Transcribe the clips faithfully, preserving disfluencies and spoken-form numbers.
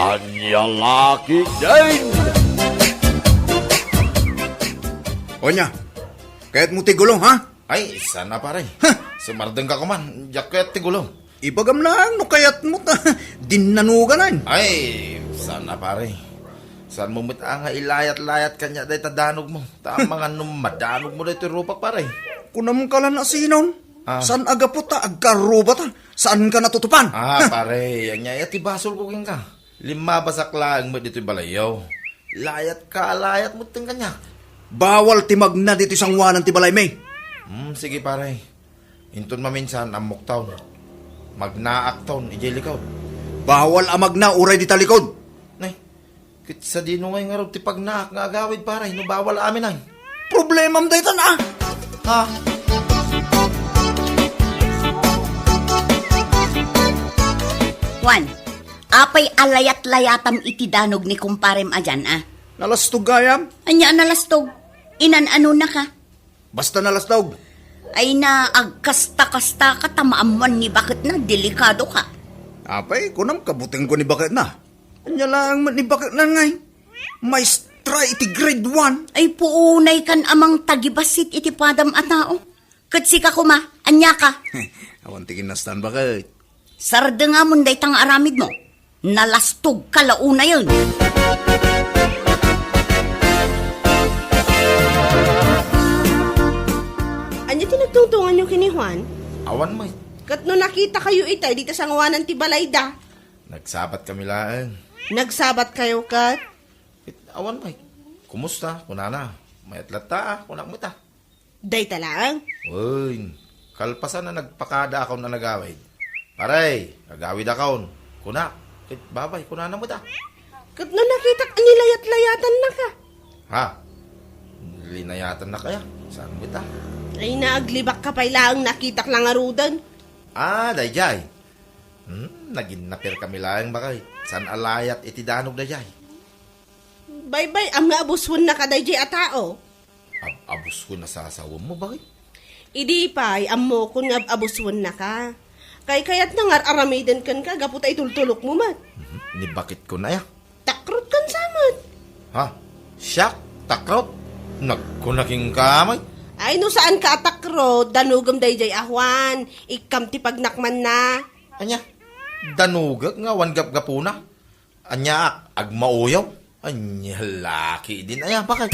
Ania la ketdin? Onya, kayatmo ti gulo, ha? Ay, saan a, pare. Huh! Sumardeng ka koma, diak kayat ti gulo. Ibagam laeng no kayatmo ta dinnanogan. Ay, saan a, pare. Saanmo met a nga ilayat-layat kaniak dayta danogmo. Ta amangan no madanogmo daytoy rupak, pare. Kunam ka la a sinon? Ah. Saan a gapu ta agkarrubata? Saanka natutupan? Ah, pare, ania aya ti basolko kenka? Limmabasak laeng met ditoy balayyo. Layatka a layat metten kaniak. Bawal ti magna ditoy sangoanan ti balaymi. Hmm, sige, pare. Inton maminsan, ammokton. Magnaakton idiay likod. Bawal a magna uray dita likod. Nay, ket sadino ngay ngarud ti pagnaak nga agawid, pare, no bawal amin ay? Problemam daytan, a. Ha? Juan, apay a layat-layatam iti danog ni kumparem a dian, a? Nalastog gayam? Ania a nalastog? Inan-anonaka? Basta nalastog. Ay na, agkasta-kastaka ta maammoan ni baketna, delikadoka. Apay, kunam kabutengko ni baketna. Ania laeng met ni baketna ngay? Maestra iti grade one. Ay, puunay kan amang tagibassit iti padam a tao. Ket sika koma, ania ka? Awan ti kinastan, baket. Sardengamon dayta nga aramidmo. Nalastog ka la unayen. Ania ti nagtungtunganyo ken ni Juan? Awan, Mike. Ket no nakitakayo itay dita sangoanan ti balayda? Nagsabat kami laeng. Nagsabat kayo ket? Ket awan, Mike. Kumusta? Kunana. Mayat latta, a, kunak met, a. Dayta laeng? Wen, kalpasan a nagpakadaakon a nagawid. "Pare, agawidakon," kunak. Ket babay, kunana met, a. Ket no nakitak a nilayat-layatannaka? Ha? Linayatannaka, aya? Saan met, a? Ay, naaglibakka pay laeng nakitak la ngaruden. Ah, daydiay. Hmm, naginnaper kami laeng, baket. Saan a layat iti danog daydiay? Baybay-am nga abuswennaka daydiay a tao. Ab-, abuswen a sasawemmo, baket? Idi pay, ammokon nga ab-, abuswennaka. Kaykayatna nga ar-aramiden kenka gapu ta itultulokmo met. Mhm. Ni baketkon aya? Takrot kan sa met. Ha? Siak? Takrot? Nagkuna kenka met. Ay, no saanka a takrot, danogem daydiay a Juan. Ikkam ti pagnakmanna. Ania? Danogek nga awan gapgapuna? Aniaak, agmauyaw? Ania la ketdin aya, baket?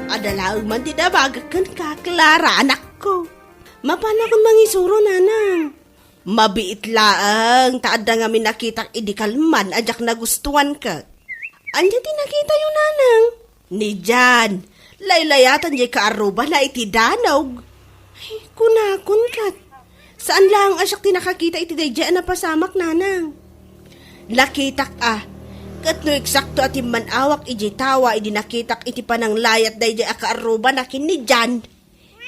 Adda laeng man ti nabagak kenka, Clara, anakko. Mapanakon mangisuro, nanang. Mabiit laeng ta adda ngamin nakitak idi kalman a diak nagustuan ket. Ania ti nakitayo, nanang? Ni Jan. Laylayatan diay kaarrubana iti danog. Ay, kunakon ket. Saan laeng a siak ti nakakita iti daydiay a napasamak, nanang. Nakitak a. Ket no eksakto a timman-awak idiay tawa idi nakitak iti pananglayat daydiay a kaarrubana ken ni Jan.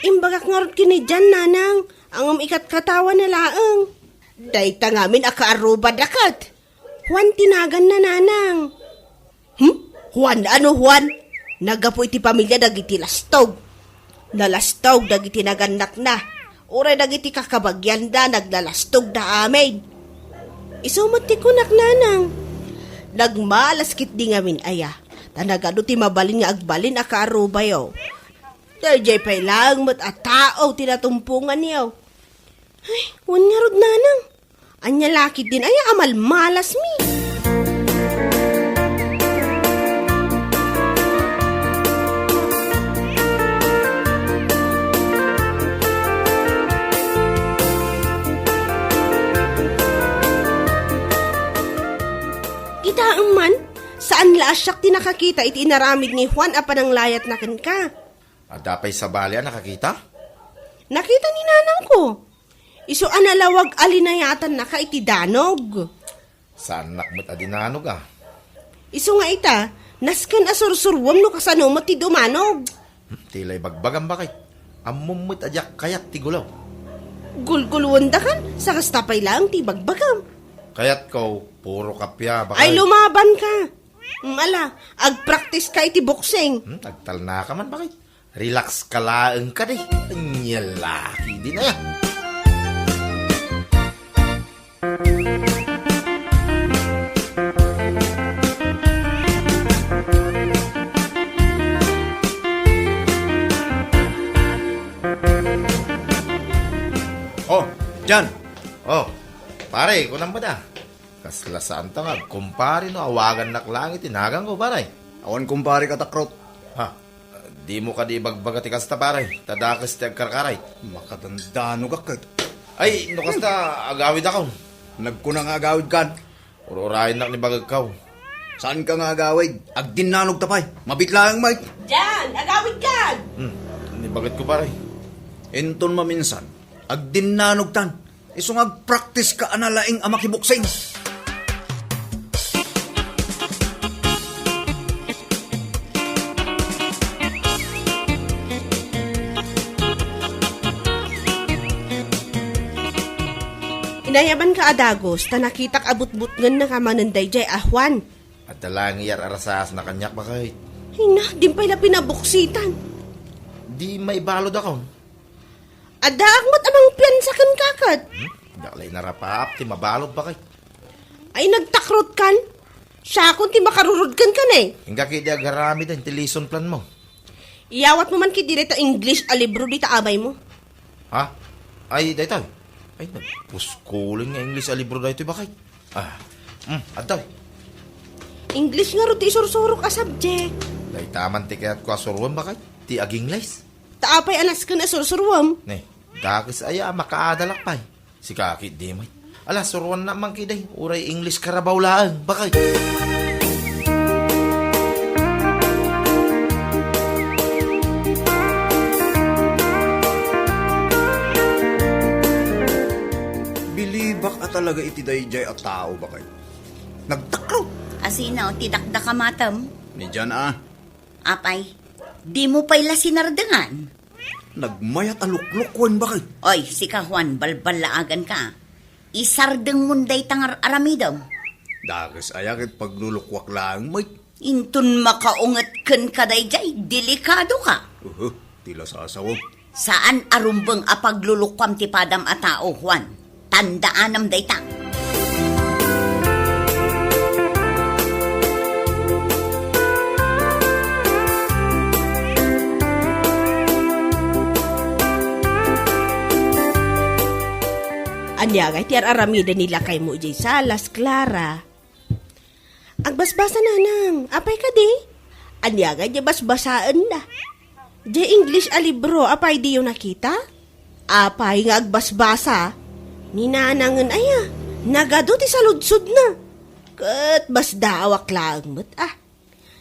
Imbagak ngarud ken ni Jan, nanang, a ngem ikatkatawana laeng. Dayta ngamin a kaarrubada ket. Juan ti naganna, nanang. Hmm? Juan? Ano Juan? Naggapu iti pamilia dagiti lastog. Nalastog dagiti nagannakna. Uray dagiti kakabagianda, naglalastogda amin. Isu met ti kunak, nanang. Nagmalas ketdi ngamin aya. Ta nagadu ti mabalin nga agbalin a kaarrubayo. Daydiay pay laeng met a tao ti natumponganyo. Ay, wen ngarud, nanang. Ania la ketdin aya a malmalasmi? Kitaem man, saan la a siak ti nakakita iti inaramid ni Juan a pananglayatna kenka. Adda pay sabali a nakakita? Nakita ni nanangko. Isu a nalawag a linayatannaka iti danog. Saannak met a dinanog, a. Isu nga ita, nasken a sursuruem no kasano met ti dumanog. Hmm, ti la ibagbagam, baket. Ammom met a diak kayat ti gulo. Gulguloendakan, sa kasta pay laeng ti ibagbagam. Kayatko, puro kappia, bakit? Ay, lumaban ka. Mm, ala, agpractice ka iti boxing. Hmm, agtalna ka man, bakit? Relax ka laeng kadi. Anya laki din aya. Oh, Jan. Oh, pare, kunam ba da? Kasla saan ta nga agkumpare no awagannak laeng iti naganko, pare. Awan kumpare ka, Takrot. Ha? Dimo kadi ibagbaga ti kasta, pare. Ta dakes ti agkarkaray. Makadandanogak ket. Ay, no kasta, agawidakon. Nagkuna nga agawidkan. Ur-urayennak ni bagagkaw. Saanka nga agawid? Agdinnanogta pay. Mabit laeng, Mike. Jan, agawidkan! Hmm, ni bagatko, pare. Inton maminsan, agdinnanogtan. Isu nga agpractice ka a nalaing a makiboksing. Inayabanka a dagus, ta nakitak a butbutngennaka manen daydiay a Juan. Adda laeng iyar-arasaasna kaniak, bakit? Ay na, dimpay la pinaboksitan. Di maibaludakon. Addaak met a mangpiansa kenka ket. Hmm? Diak la inarapaap ti mabalud, bakit? Ay, nagtakrot kan? Siakon ti makarurod kenka, ne? Inggak idi agaramiden ti lesson plan mo. Iyawat mo man kidi dayta English a libro dita abay mo. Ha? Ay, daytoy. Ay, nagpuskulen nga English a libro daytoy, bakit? Ah, hmm, adtoy. English ngarud ti isursurok a subject. Dayta man ti kayatko a suruem, bakit? Ti ag-English. Ta apay a nasken a sursuruem? Ne, dakes aya a makaadalak pay. Sika ketdi met. Ala, suruanna man ketdi, uray English Carabao laeng, bakit? Bilibak a talaga iti daydiay a tao, bakit? Nagtakrot. Asino ti dakdakamatem? Ni Jan a. Apay, dimo pay la sinardengan? Nagmayat a luklukuen, bakit? Oy, sika, Juan, balballaaganka. Isardengmon dayta nga ar-aramidem. Dakes aya ket paglulukuak laeng met. Inton makaunget kenka daydiay, delikadoka. Uhu, ti la sasawem. Saan a rumbeng a paglulukuam ti padam a tao, Juan. Tandaanem dayta. Ania ngay ti ar-aramiden ni lakaymo idiay salas, Clara? Agbasbasa, nanang. Apay kadi? Ania ngay diay basbasaenna? Diay English a libro, apay diyo nakita? Apay nga agbasbasa? Ni nanangen aya, nagadu ti saludsodna. Ket basdaawak laeng met, ah.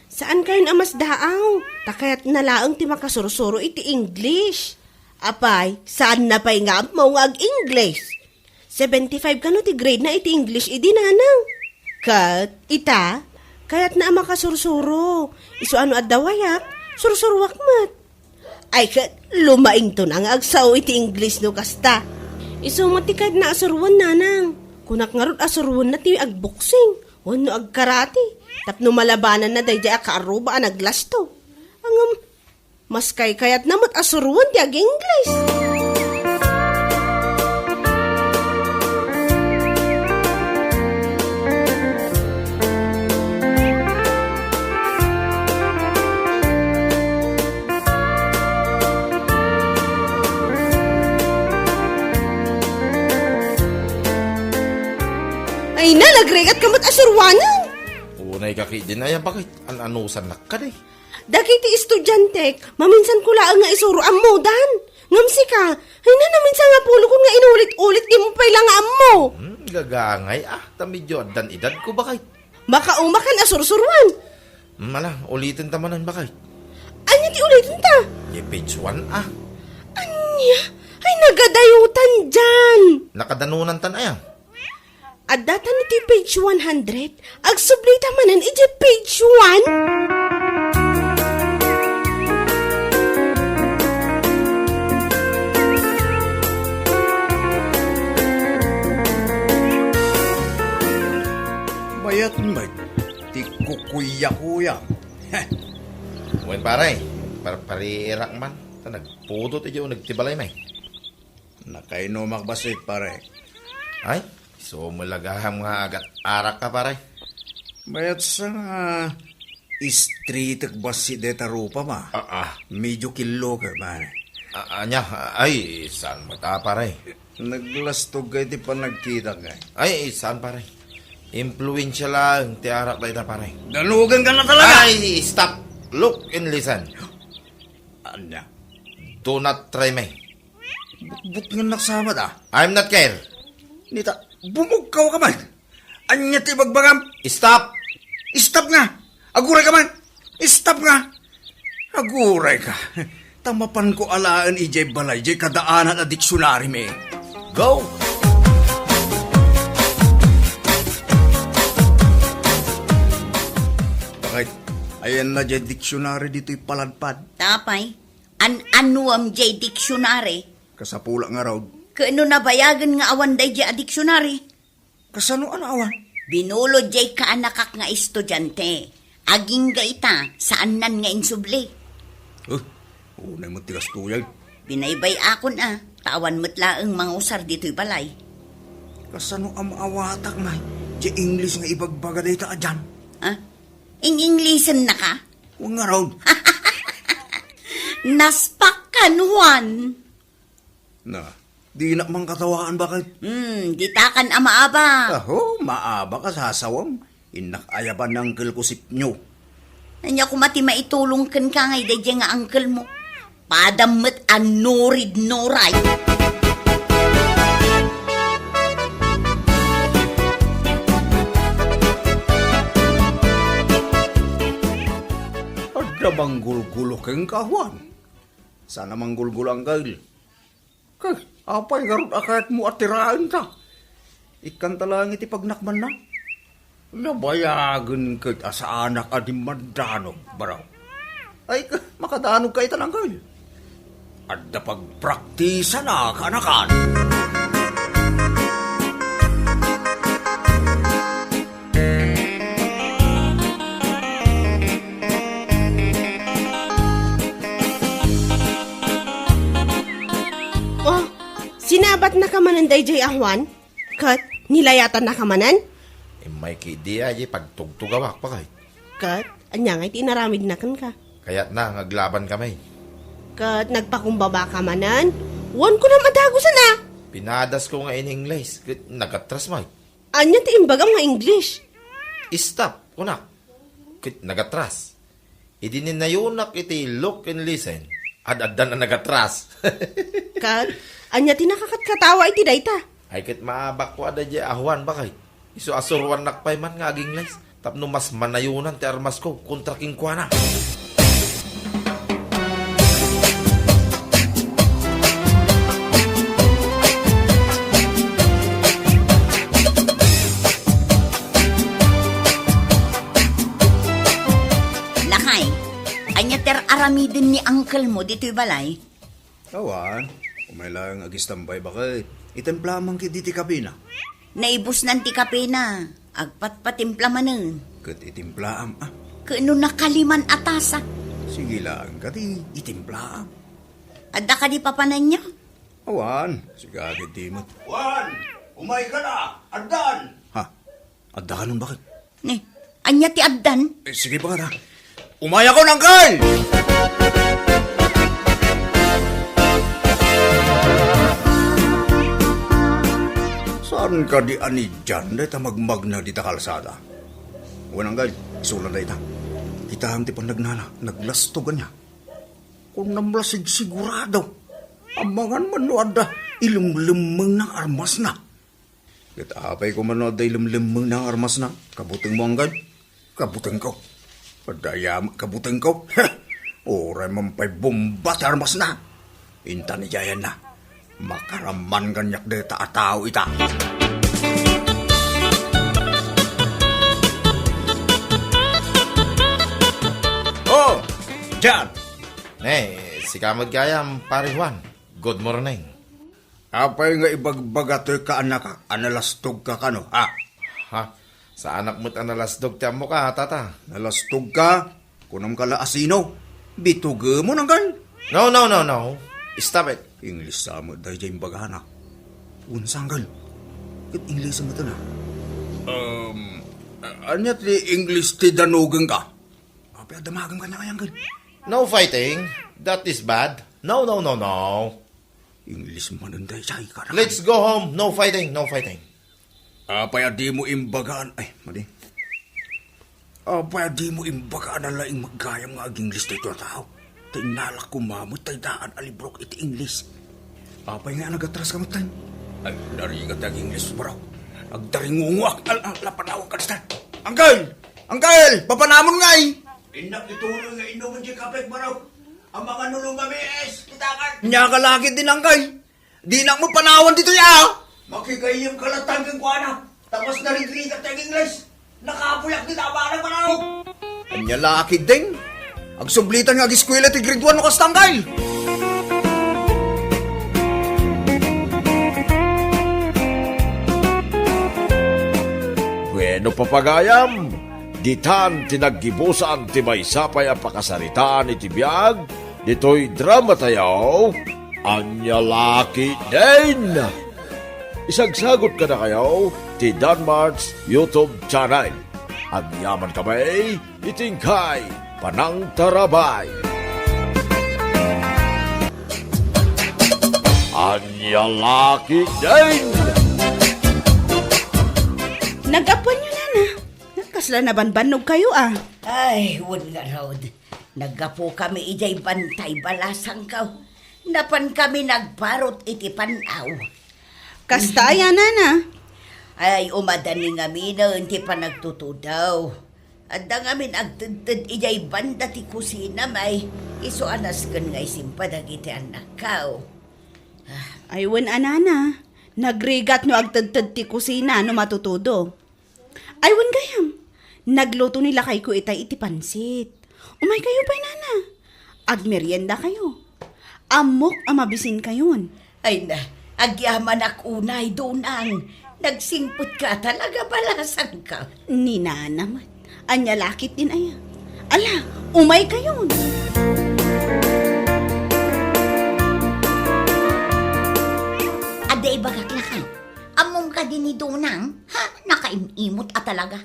Saankayon a masdaaw, ta kayatna laeng ti makasursuro iti English. Apay, saanna pay nga ammo nga ag-English. Seventy-five kano ti grade na iti English idi, nanang. Ket ita, kayatna a makasursuro. Isu a no adda wayak, sursuroak met. Ay ket, lumaingto na nga agsao iti English no kasta. Isu met ti kayatna a suroen, nanang. Kunak ngarud a suroenna ti agboksing wenno agkarate tapno malabananna daydiay a kaarruba a naglasto. Ngem, mas kaykayatna met a suroen ti ag-English. Ay na, nagrigat ka met a suruanen. Unay ka ketdin aya, bakit? An-anusan nakadi. Dagiti estudiantek, maminsan ko laeng nga isuro, ammodan. Ngem sika, ay na, naminsan nga pulokon nga inulit-ulit, dimo pay la nga ammo. Hmm, gagangay, ah, ta medyo addan edadko, bakit? Makaumakan a sursuruan. Hmm, ala, uliten ta manen, bakit? Ania ti uliten ta? Ye page one, ah. Ania? Ay, nagadayotan diay. Nakadanunan tan aya? Adda tan iti page one hundred. Agsubli ta manen iti page one. Ket met, ti kukuyakuya. Wen, pare, parpariirak man, ta nagpudot idiay uneg ti balay, may. Nakainomak bassit, pare. Ay, isu met la gayam nga agat-arakka, pare. Mayat sa nga istritek bassit dayta rupa, ma. Ah, ah. Medyo killo ka, pare. Ah, ania? Ay, saan met a, pare? Naglastog ka iti panagkitak, eh. Ay, saan, pare? Impluensia laeng ti arak dayta, pare. Danugen ka na talaga! Ay, stop! Look and listen. Ania? Do not try me. Butbutngen naksabat, ah. I'm not care. Nita, bumugkaw ka man. Ania ti ibagbagam? Stop! Stop nga! Aguray ka man! Stop nga! Aguray ka! Ta mapanko alaen idiay balay, diay kadaanan a diksionari mi. Go! Bakit? Ayan na diay diksionari ditoy paladpad. Tapay, an-anuam diay diksionari? Kasapulak ngarud. Ket no nabayagen nga awan daydiay a diksionari? Kasano a naawan? Binulod diay kaanakak nga estudiante. Agingga ita, saannan nga insubli. Eh, unay met ti kastoy. Binaybay-akon a, ta awan met laeng mangusar ditoy balay. Kasano a maawatak, may? Diay English nga ibagbaga dayta a Jan. Ah? Ing-Englishennaka? Wen ngarud. Naspak kan Juan. Na, dinak man katawaan, bakit? Hmm, ditakan a maabak. Aho, maabak a sasawem. Innak ayaban ni uncle ko sipnyo. Ania koma ti maitulong kenka ngay daydiay nga uncle mo? Padam met a nurid nuray. Adda manggulgulo kenka, Juan? Saan a manggulgulo, uncle. Kay, apay ngarud a kayatmo a tiraenta? Ikkanta laeng iti pagnakmanna. Nabayagen ket a saanak a dimmaddanog, baro. Ay, ka-, makadanog ka ita, uncle. Adda pagpraktisan a kaanakan. Oh, sinabatnaka manen daydiay a Juan? Ket nilayatannaka manen? Immay ketdi a, diay pagtugtugawak, bakit? Ket ania ngay ti inaramidna kenka? Kayatna nga aglaban kami. Ket nagpakumbabaka manen? Wen kunam a dagusen a! Pinadasko nga in-English, ket nagatras met. Ania ti imbagam nga English? Stop, kunak. Ket nagatras. Idi ninayonak iti look and listen, ad-addan a nagatras. Ket, ania ti nakakatkatawa iti dayta? Ay, ket maabakko a daydiay a Juan, bakit? Isu a suruannak pay man nga ag-English. Tapno mas manayonan ti armasko kontra kenkuana. Lakay, ania ti ar-aramiden ni uncle mo ditoy balay? Awan, umay laeng agistambay, bakit? Itimplaam man ketdi ti kapena. Naibusnan ti kapena, agpatpatimpla manen. Ket itimplaam, a? Ket no nakaliman a tasa? Sige laeng kadi, itimplaam. Adda kadi papananyo? Awan, sika ketdi met. Juan, umayka la, addan! Ha? Adda kanon, bakit? Ni, ania ti addan? Eh, sige, bakit, ha? Umayakon, uncle! Saan kadi a ni Jan dayta magmagna dita kalsada? Wen, uncle, isu la dayta. Kitaem ti pannagnana, naglastog ania. Kunam la sigsigurado. Amangan man no adda ilemlemmengna nga armasna. Ket apay koma no adda ilemlemmengna nga armasna, kabutengmo, uncle? Kabutengko. Adda aya met kabutengko. Uray man pay bomba ti armasna. Intan idiayanna. Makaraman kaniak dayta a tao ita. Oh, Jan! Ne, sika met gayam, Pare Juan. Good morning. Apay nga ibagbaga toy kaanakak a nalastogka kano, ha? Ha? Saanak met a nalasdog ti ammoka, tata. Nalasdogka? Kunamka la a sino? Bitugemon, Anggal? No, no, no, no. Stop it. English sa met daydiay imbagana. Unsa, Anggal? Ket English met na. Um, a-, ania ti English ti danugengka? Apay a damagem kaniak, Anggal? No fighting. That is bad. No, no, no, no. English manen daydiay, kada. Let's go home. No fighting, no fighting. Apay a dimo imbagaan, ay, madi. Apay a dimo imbagaan a laing gayam nga ag-English daytoy a tao? Ta innalak koma met tay daan a librok iti English. Apay nga nagatraska metten? Ay, narigat ti ag-English, bro. Agdaringungoak, al-, al-, lapanawag ka, Anggal! Anggal! Papanamon ngay! Innak ituloy nga inumen ti kape, bro. Ang mga nulong mamiis, kita ka. Nya ka lagi din, Anggal. Dinak mo panawan ditoy, a! Makigayyem ka latta kenkuana. Ta kas narigrigat ti ag-English. Nakapuyak dita a bala manawag. Ania la ketdin? Agsublitan nga ageskuela ti grade one no kasta, Anggal. Bueno, papagayam, ditan ti naggibusan ti maysa pay a pakasaritaan iti biag ditoy drama tayo, Ania la ketdin? Isagsagot kadakayo ti Danmart's YouTube channel. Agyaman kami iti inkay panangtarabay. Ania la ketdin? Naggapuanyo, nana. Kasla nabanbannog kayo, a. Ay, wen ngarud. Naggapu kami idiay bantay balasangko. Napan kami nagparut iti pan-aw. Kasta aya, nana? Ay, umadani ngaminen ti panagtutudo. Adda ngamin agtedted idiay banda ti kusina, may isu a nasken nga isimpa dagiti annakko. Ay, wen a, nana. Nagrigat no agtedted ti kusina no matutudo. Ay, wen gayam. Nagluto ni lakayko itay iti pansit. Umay kayo pay, nana. Agmerienda kayo. Ammok a mabisin kayon. Ay na, agyamanak unay, Donang. Nagsingpet ka talaga, balasangko. Ni nana met. Ania la ketdin aya? Ala, umay kayon. Adda ibagak laeng. Ammom kadi ni Donang? Ha? Nakaim-imot a talaga.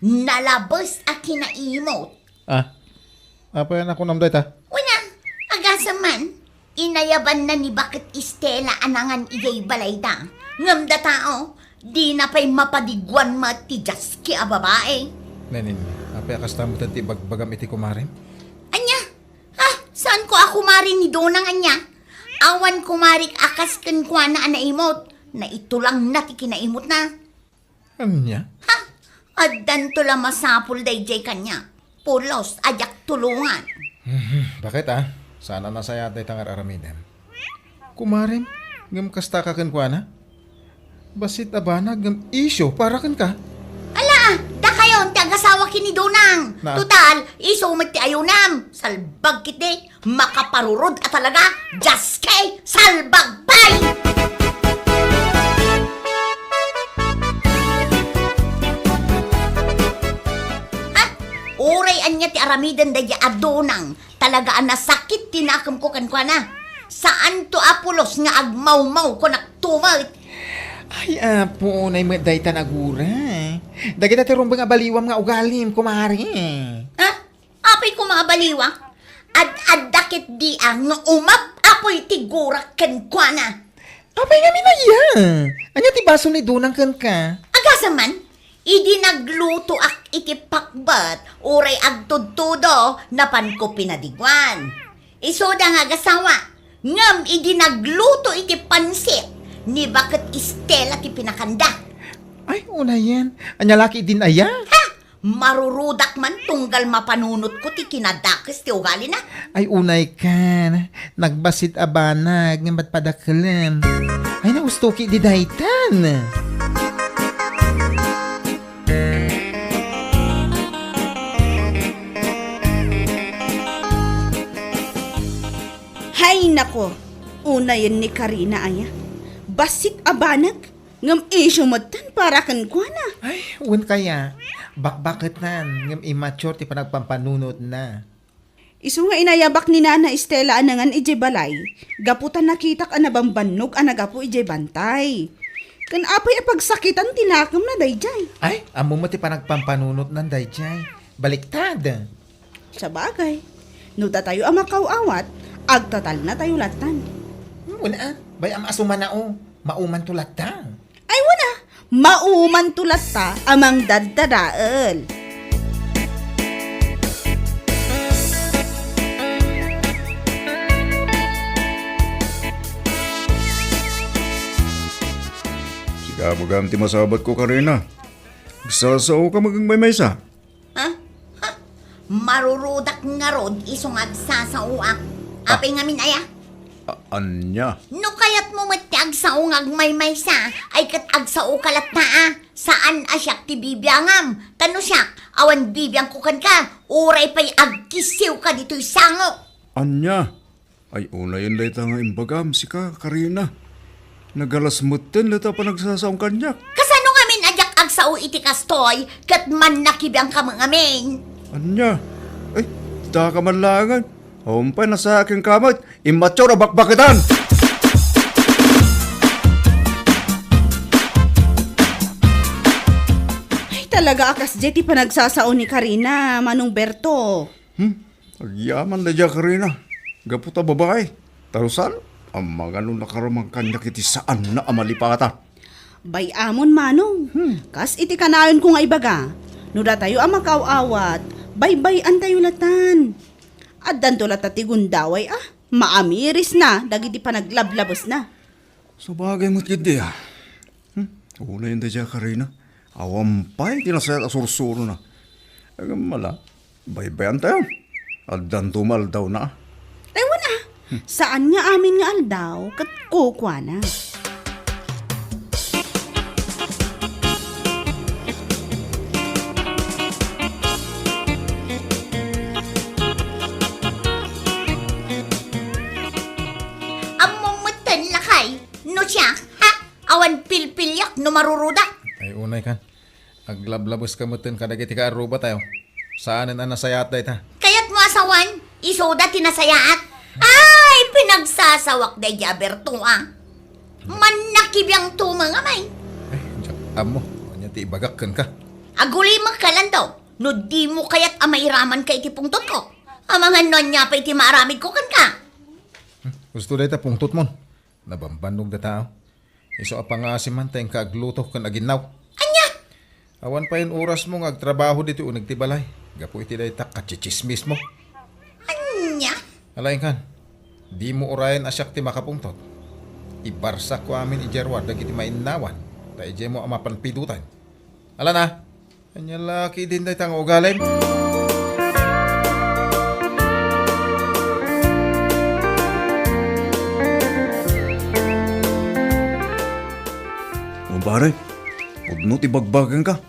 Nalabes a kinaimot. Ah, apay a nakunam dayta? Wen a, agasem man, inayabanna ni baket Estela a nangan idiay balayda. Ngem data, o, dina pay mapadiguan met ti jaski a babai. Nenen, apay a kasta met ti ibagbagam iti kumarem? Ania? Ha? Saanko a kumare ni Donang ania? Awan kumarek a kas kenkuana a naimot. Naitulangna ti kinaimotna. Ania? Ha? Addanto la masapul daydiay kaniak. Pulos a diak tulongan. Mhm, baket a? Saan a nasayaat dayta nga ar-aramidem. Kumarem, ngem kasta ka kenkuana? Bassit a banag ngem isyu para kenka. Ala, dakayon ti agasawa ken ni Donang. Na- Total, isu met ti ayunam. Salbag ketdi. Makaparurod a talaga, jaski, salbag pay! Ha? Uray ania ti aramiden daydiay a Donang, talaga a nasakit ti nakemko kenkuana. Saanto a pulos nga agmawmaw, kunakto met. Ay, apo, unay met dayta nagura. Dagita ti rumbeng a baliwam nga ugalim, kumare. Ha? Apay koma a baliwa? Ad-adda ketdi a nga umap-apoy ti gurak kenkuana. Apay ngamin aya? Ania ti basol ni Donang kenka? Agasem man, idi naglutoak iti pakbet, uray agtudtudo, napanko pinadiguan. Isuda nga agasawa, ngem idi nagluto iti pansit, ni baket Estela ti pinakanda. Ay, unayen. Ania la ketdin aya? Ha? Marurudak man tunggal mapanunotko ti kinadakes ti ugalina. Ay, unay kan. Nagbassit a banag nga matpadakelem. Ay, nausto ketdi daytan. Hay nako, unayen ni Karina aya. Bassit a banag. Ngem isyu metten para kenkuana. Ay, wen kaya. Bakbaketan, ngem immature ti panagpampanunotna. Isu nga inayabak ni Nana Estela a nangan idiay balay, gapu ta nakitak a nabambannog a naggapu idiay bantay. Ken apay a pagsakitan ti nakemna daydiay? Ay, ammo met ti panagpampanunotnan daydiay. Baliktad. Sabagay, no datayo a makaw-awat, agtatalnatayo lattan. Hmm, wen a, bay-am a sumanao, maumanto latta. Ay, wen a, maumanto latta a mangdaddadael. Sika, magam ti masabatko, Karina. Agsasaoka met maymaysa. Ha? Ha? Marurudak ngarud isu nga agsasaoak. Ah. Apay ngamin aya? A-, ania? No kayatmo met ti agsao nga agmaymaysa, ay ket agsaoka latta a. Saan a siak ti bibiangam. Ta no siak, awan bibiangko kenka, uray pay agkissiwka ditoy sangok. Ania? Ay, unayen dayta nga imbagam, sika, Karina. Nagalas metten dayta a panagsasaom kaniak. Kasano ngamin a diak agsao iti kastoy, ket mannakibiangka met ngamin? Ania? Ay, daka man laengen. Awan pay nasayaat kenka met, immature a bakbaketan! Ay, talaga a kasdiay ti panagsasao ni Karina, Manong Berto. Hmm? Agyaman daydiay a Karina. Gapu ta babai. Ta no saan, amangan no nakaraman kaniak iti saanna a malipatan. Bay-amon, Manong. Hmm. Kas iti kanayonko nga ibaga, no datayo a makaw-awat, baybay-antayo latan. Addanto latta ti gundaway a maamirisna dagiti panaglablabesna. Sabagay met ketdi a. Hmm? Unayen daydiay a Karina. Awan pay ti nasayaat a sursurona. Ngem ala, baybayantayo. Addanto met aldawna. Ay, wen a. Saan nga amin nga aldaw ket kukuana. Ammom metten, lakay, no siak, ha? Awan pilpiliak no marurudak. Ay, unay kan. Aglablabeska metten kadagiti kaarrubatayo. Saanen a nasayaat dayta. Kayatmo a sawen, isuda ti nasayaat. Ay, pinagsasawak daydiay a Berto a. Mannakibiangto met ngamin. Ay, diak ammo. Ania ti ibagak kenka? Agulimekka, Lando, no dimo kayat a mairamanka iti pungtotko. Amangan no ania pay ti maaramidko kenka. Hmm, husto dayta pungtotmon. Nabambannog dayta a. Isu a pangngaasim man ta inka agluto ken aginnaw. Ania? Awan payen orasmo nga agtrabaho ditoy uneg ti balay. Gapu iti dayta a katsitsismismo. Ania? Ala, inkan, dimo urayen a siak ti makapungtot. Ibarsakko amin idiay ruar dagiti mainnawan, ta idiaymo a mapan pidotan. Ala na, ania la ketdin dayta nga ugalim? O, pare, pudno ti bagbaganka.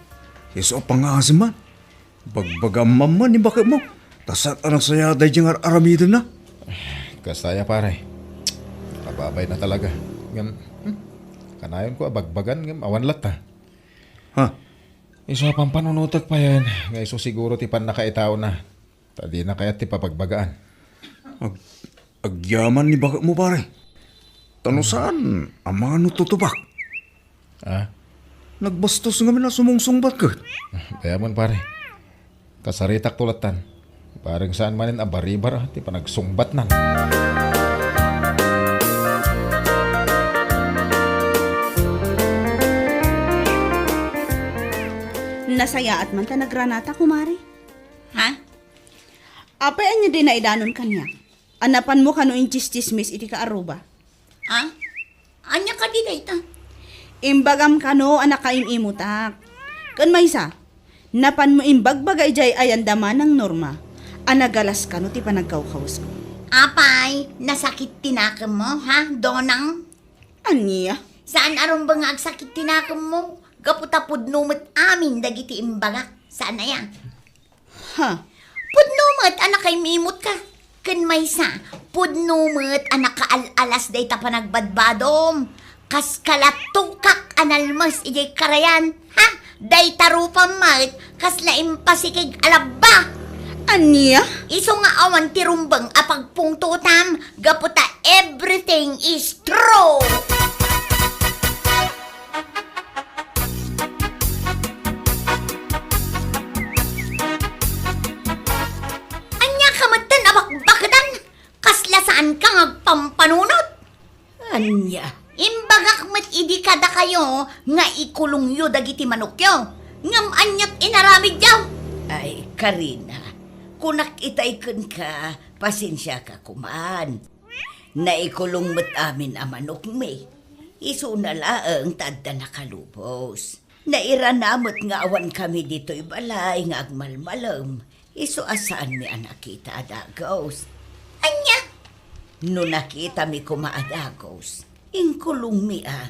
Isu a pangngaasim man. Bagbagaam man ni baketmo. Ta saan a nasayaat daydiay nga ar-aramidenna. Kasta aya, pare. Ababayna talaga. Ngem, hmm, kanayonko a bagbagan, ngem awan latta. Ha? Isu a pampanunotek payen, nga isu siguro ti pannakaitaona, ta dina kayat ti pabagbagaan. Ag-, agyaman ni baketmo, pare. Ta no saan, amangan no tutubak. Ah? Nagbastos ngamin a sumungsungbat ket. Dayamon, pare. Kasaritak to lattan. Bareng saan manen a baribar, ah, ti panagsungbatnan. Nasayaat man ta nagranata, kumare. Ha? Apay ania di naidanon kaniak? A napanmo kano intsistsismis iti kaarruba? Ha? Ania kadi dayta? Imbagam kano a nakaim-imutak. Ken maysa, napanmo imbagbaga idiay ayanda manang Norma a nagalas kano ti panagkawkawesmo. Apay, nasakit ti nakemmo, ha, Donang? Ania? Saan a rumbeng nga agsakit ti nakemmo? Gapu ta pudno met amin dagiti imbagak. Saan aya? Ha? Pudno met a nakaim-imutka. Ken maysa, pudno met a nakaal-alas dayta panagbadbadom. Kas kalatukak a nalmes idiay karayan. Ha? Dayta rupam met, kasla impasikig a labba. Ania? Isu nga awan ti rumbeng a pagpungtotam, gapu ta everything is true. Ania ka metten a bakbaketan? Kasla saanka nga agpampanunot? Ania? Imbagak met idi kadakayo nga ikulongyo dagiti manokyo. Ngem aniat inaramidyo? Ay, Karina, kunak itay kenka, pasensiaka koman. Naikulong met amin a manokmi. Isuna laeng ta adda nakalubos. Nairana met nga awankami ditoy balay nga agmalmalem, isu a saanmi a nakita a dagus. Ania? No nakitami koma a dagus, inkulongmi a.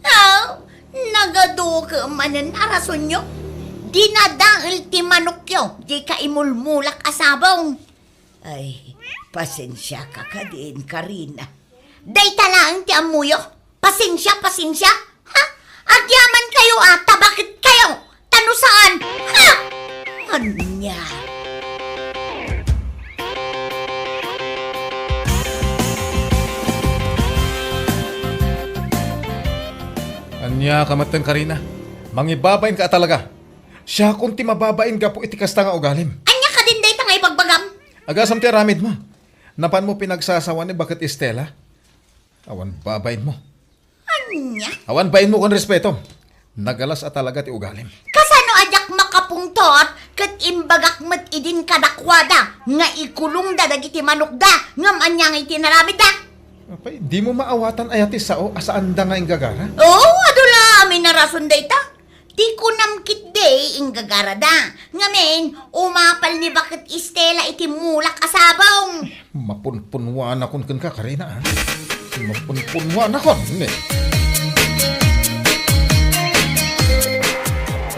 Aw, nagadukem manen a rasonyo. Dinadael ti manokyo, di kaimulmulak a sabong. Ay, pasensiaka kadin, Karina. Dayta laeng ti ammoyo. Pasensia, pasensia. Ha? Agyaman kayo, ah, tabaket kayo. Tano saan? Ha? Ania? Ania ka metten, Karina? Mangibabain ka a talaga. Siakon ti mababain gapu iti kasta nga ugalim. Ania kadin dayta nga ibagbagam? Agasam ti aramidmo. Napanmo pinagsasawan ni Baket Estela? Awan babainmo. Ania? Awan bainmo ken respeto. Nagalas a talaga ti ugalim. Kasano a diak makapungtot ket imbagak met idin kadakuada nga ikulongda dagiti manokda ngem ania nga iti naramidda? Apay, dimo maawatan aya ti sao a saanda nga inggagara? Oo, adu la amin a rason dayta. Ti kunam ketdi, inggagarada. Ngamin, umapal ni Baket Estela iti mulak a sabong. Mapunpunwanakon kenka, Karina, a. Mapunpunwanakon, ne.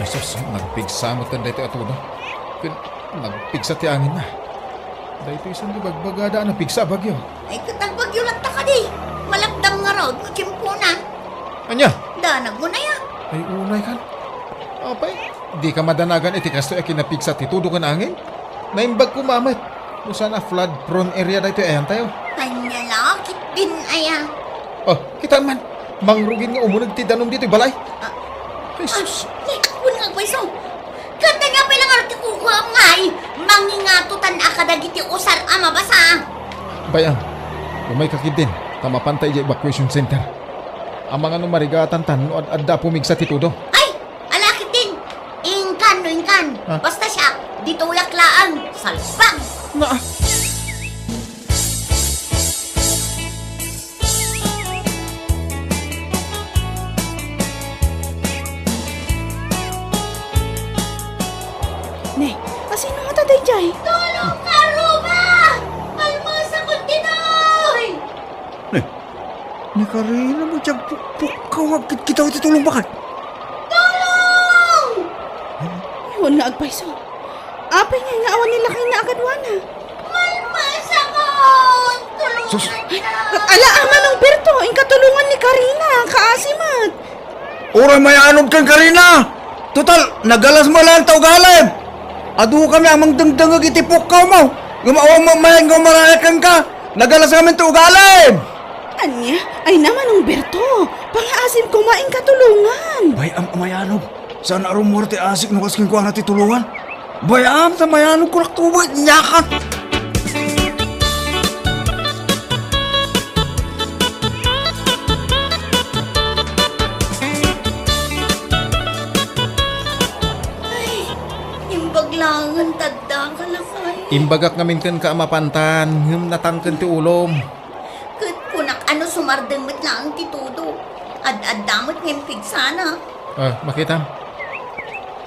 Ay, sus, nagpigsa met daytoy a tudo. Ken, nagpigsa ti anginna. Daytoy saan ti bagbagada a napigsa a bagyo? Ay, ket agbagyo latta kadi. Malakdam ngarud no tiempona. Ania? Danag unay a. Ay, unay kan. Apay, dika madanagan iti kastoy a kinapigsa ti tudo ken angin? Naimbag koma met. No saan a flood prone area daytoy ayantayo. Ania la, ketdin aya. Oh, kitam man. Mangrugin nga umuneg ti danum ditoy balay. Ah. Ay, sus. Ay, wen nga agpayso. Ket ania pay la ngarud ti kukuam ngay, mangingatotan a kadagiti usar a mabasa. Bay-am, umayka ketdin, ta mapanta idiay evacuation center. Amangan no marigatanta no ad-adda a pumigsa ti tudo. Ay, ala ketdin. Inkan no inkan. Ha? Basta siak, ditoyak laeng, salbag. Na. Ne, asino ngata daydiay? Tulong ka, Roma! Palmasakon ditoy! Ne, ni Karina met ti agpukpukkaw nga agkitkitaw iti tulong baket. Tulong! Wen nga agpayso. Apay ngay nga awan ni lakayna a kaduana? Malmasakon! Tulungan! Sus! Ala, a Manong Berto, inka tulongan ni Karina, kaasi met. Uray mayanodkan, Karina! Total, nagalas met laeng ta ugalim! Adukami a mangdengdengngeg iti pukkawmo, ngem awan met mayan nga umarayak kenka. Nagalas ngamin ti ugalim! Ania? Ay na, Manong Berto, pangaasim koma, inka tulongan. Bay-am a mayanog. Saan a rummuar ti asik no kas kenkuana ti tulongan? Bay-am ta mayanogko, naktubo iti niakan. Ay, imbag laengen ta adda ka lakay. Imbagak ngamin kenka a mapantan, ngem natangken ti ulom. Ket kunak a no sumardeng met laeng ti tudo, ad-adda met nga impigsana. Ah, makitam.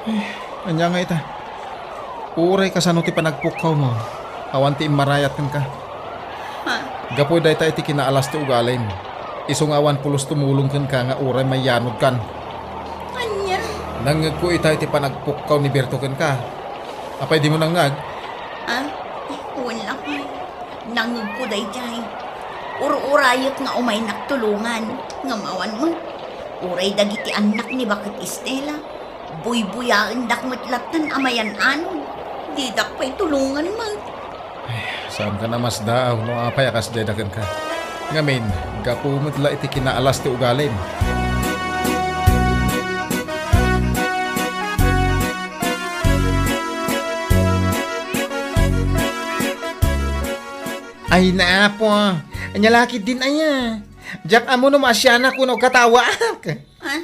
Eh, ania nga ita? Uray kasano ti panagpukkawmo, awan ti immarayat kenka. Ha? Gapu dayta iti kinaalas ti ugalim. Isu nga awan pulos tumulong kenka nga uray mayanodkan. Ania? Nangngegko ita iti panagpukkaw ni Berto kenka. Apay dimo nangngeg? Ah, wen lakay. Nangngegko daydiay. Ur-urayek nga umaynak tulongan, ngem awan met. Uray dagiti annak ni Baket Estela, Buybuyaendak met latta a mayan-anon. Didak pay tulongan met. Ay, saanka a masdaaw no apay a kasdiay da kenka. Ngamin, gapu met la iti kinaalas ti ugalim. Ay, naapo. Ania la ketdin aya? Diak ammo no maasianak wenno katawaak. Ah?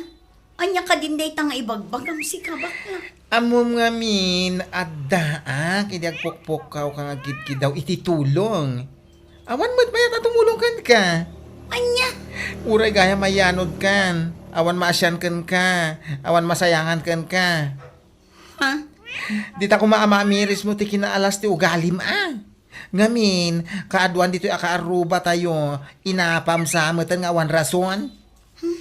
Ania kadin dayta nga ibagbagam, sika, bakla? Ammom ngamin, addaak idi agpukpukkawka nga agkidkidaw iti tulong. Awan met mayat a tumulong kenka. Ania? Uray gayam mayanodkan, awan maasian kenka, awan masayangan kenka. Ha? Dita koma a maamirismo ti kinaalas ti ugalim, a. Ngamin, kaaduan ditoy a kaarrubatayo, inapam sa metten nga awan rason? Hmm,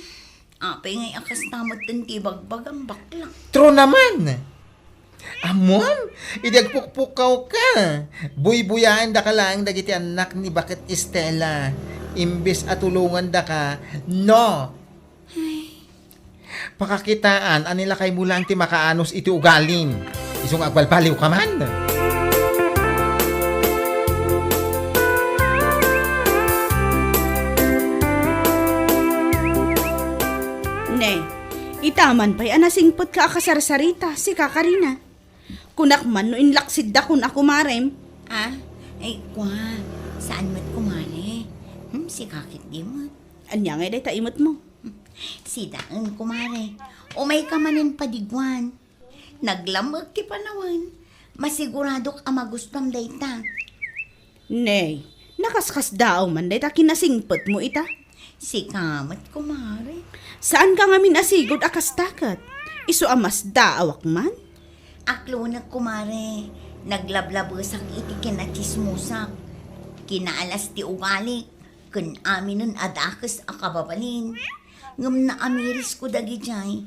apay ngay a kasta metten ti ibagbagam, bakla? True naman! Ammom, idi agpukpukkawka, buybuyaendaka laeng dagiti annak ni Baket Estela, imbes a tulongandaka, no? Ay. Pakakitaan a ni lakaymo laeng ti makaanus iti ugalim. Isu nga agbalbaliwka man. Ne, ita man pay a nasingpetka a kasarsarita, sika, Karina. Kunak man no inlaksiddakon a kumarem. Ah, ay, kua, saan met, kumare? Hmm, sika ketdi met. Ania ngay dayta imetmo? Sidaen, kumare. Umayka manen padiguan. Naglam-ek ti panawen. Masiguradok a magustuam dayta. Nay, nakaskasdaaw man dayta kinasingpetmo ita. Sika met, kumare. Saanka ngamin a sigud a kasta ket? Isu a masdaawak man? Aklonek, kumare. Naglablabesak iti kinatsismosak. Kinaalas ti ugalik. Ken aminen a dakes a kababalin. Ngem naamirisko dagidiay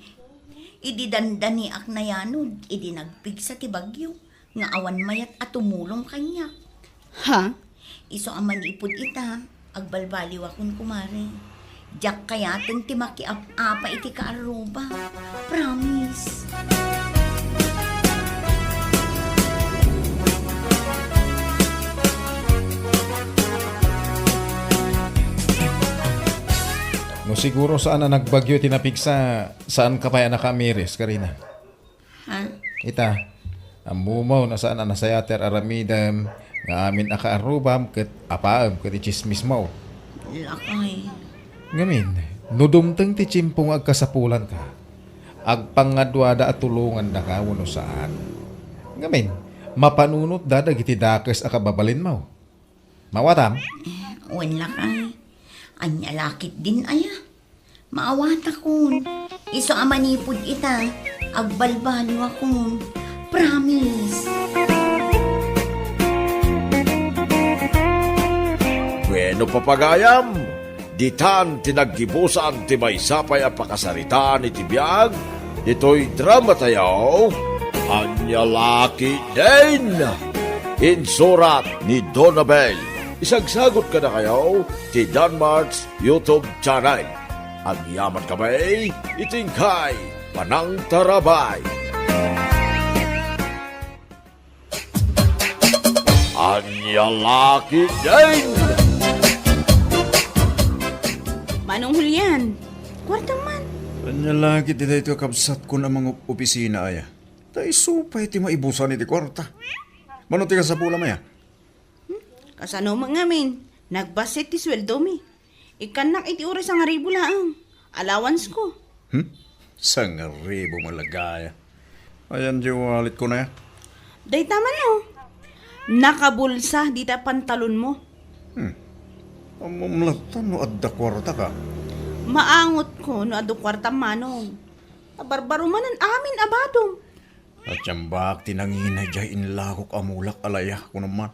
idi dandaniak nayanod idi nagpigsa ti bagyo nga awan mayat a tumulong kaniak. Ha? Isu a manipud ita, agbalbaliwakon, kumare. Diak kayaten ti makiap-apa iti kaarruba. Promise. No siguro saan a nagbagyo ti napigsa, saanka pay a nakaamiris, Karina? Ha? Ita, ammom no saan a nasayaat ti ar-aramidem nga amin a kaarrubam ket apaem ket itsismismo. Lakay. Ngamin, no dumteng ti tiempo nga agkasapulanka, agpangngaduada a tulongandaka wenno saan. Ngamin, mapanunotda dagiti dakes a kababalinmo. Maawatam? Eh, wen lakay. Ania la ketdin aya? Maawatakon. Isu a manipud ita, agbalbaliwakon. Promise. Bueno, papagayam, ditan ti naggibusan ti maysa pay a pakasaritaan iti biag ditoy dramatayo, Ania la ketdin? Insurat ni Donabel. Isagsagut kadakayo ti Danmart's YouTube channel. Agyamankami iti inkay panangtarabay. Ania la ketdin? Manong Julian, kuartam man. Ania la ketdi daytoy a kabsatkon a mangopisina aya? Ta isu pay ti maibusan iti kuarta. Mano ti kasapulam aya? Hmm? Kasano met ngamin? Nagbassit ti sueldomi. Ikkannak iti uray sangaribu laeng. Allowance ko. Hmm? Sangaribu met la gayam. Ayan, di wallet ko na ya. Dayta man, oh. Nakabulsa dita pantalon mo. Hmm. Ammom latta no adda kuarta ka. Maangot ko no adu kuarta, manong. Abarbaro manen amin a badom. Atiambak ti nangina diay inlakok a mulak a laya, kunam man.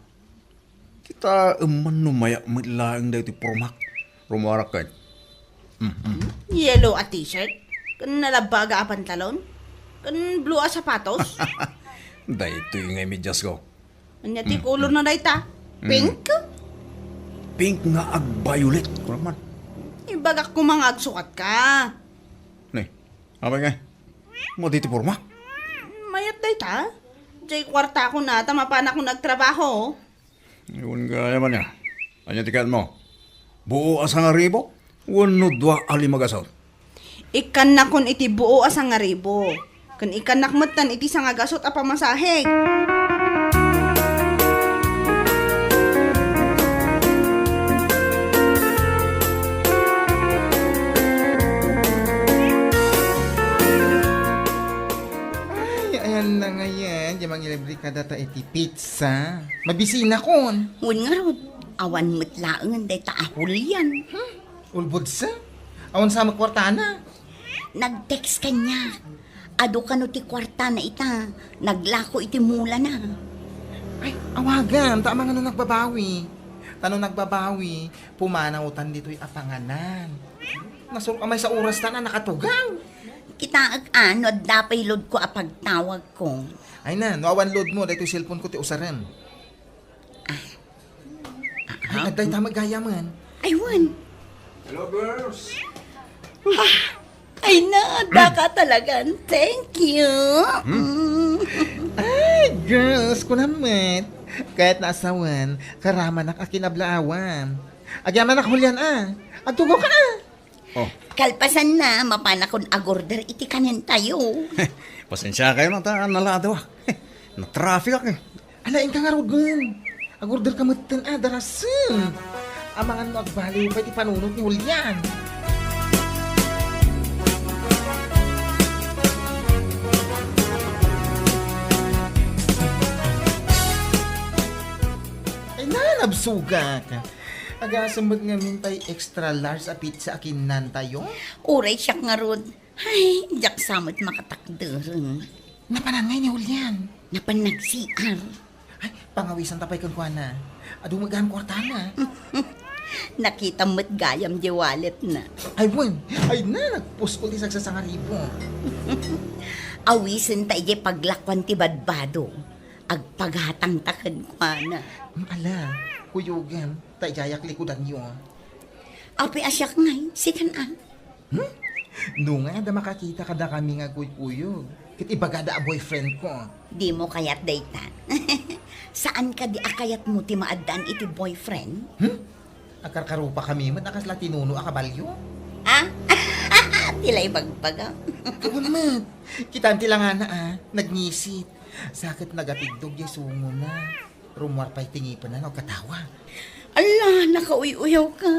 Kitaem man no mayat met laeng daytoy pormak. Rumuarak ket. Mm, mm. Yellow a t-shirt, ken nalabbaga a pantalon, ken blue a sapatos. Daytoy ngay medias ko. Ania ti color na dayta? Mm. Pink? Pink nga ag-violet, kunam man. Ibagak koma nga agsukat ka. Ne, apay ngay? Madi ti pormak? Mayat dayta. Diay kuartakon a ta mapanakon agtrabaho. Wen gayam ania. Ania ti kayatmo? Buo a sangaribu wenno dua a lima gasut? Ikkannakon iti buo a sangaribu. Ken ikkannak metten iti sangagasut a pamasahek. Ay, ayan na ngayen, di mangilibre ka data iti pizza. Mabisinakon. Wen ngarud, awan met laengen dayta a Julian. Hmm? Ulbodsa? Awan sa met kuartana. Nag-text kaniak. Adu kano ti kuartana ita, naglako iti mulana. Ay, awagan, ta amangan no nagbabawi. Ta no nagbabawi, pumanawtan ditoy a panganan. Nasurok a maysa oras ta na nakatugaw. Kitaek a no adda pay load ko a pagtawag ko. Ay na, no awan load mo, daytoy cellphone ko ti usarem. Ah. Ay, adda ita met gayamen. Ay, wen. Hello, girls. Ah, ay na, daka talagan. Thank you. Hmm? Mm. Ay, girls, kunam met. Kayat na asawen, karamanak a kinablaawan. Agyamanak, Julian, ah. Agtugaw ka, ah. Oh. Kalpasan na, mapanakon agorder iti kanentayo. Pasensiakayo no ta naladaw. Na-traffic ak eh. Ala, inka ngaruden. Agorder ka metten a, darasen. Amangan no agbaliw pay ti panunot ni Julian. Ay, nalabsugak. Agasem met ngamin tay extra large a pizza a kinnantayo? Uray siak ngarud. Ay, diak sa met makatakderen. Napanan ngay ni Julian? Napan nag-C R. Ay, pangawisan ta pay kenkuana. Adu met gayam kuartana. Nakitam met gayam di wallet na. Ay, wen. Ay na, nagpuskol ti sagsasangaribu. Awisen ta idiay paglakuan ti badbado. Agpagatang ta kenkuana. Mm, ala, kuyogem, ta idiayak likudanyo. Apay a siak ngay, sikan a? Hmm? No nga adda makakita kadakami nga agkuykuyog, ket ibagada a boyfriend ko. Dimo kayat dayta. Saan kadi a kayatmo ti maaddaan iti boyfriend? Hmm? Agkarkarupakami met a kasla tinuno a kabalio. Ah? Ti la ibagbagam. Awan met. Kitam ti langana, ah. Nagngisit. Sa ket nagatigdog diay sungona. Rummuar pay ti ngipenna no agkatawa. Ala, nakauy-uyaw ka.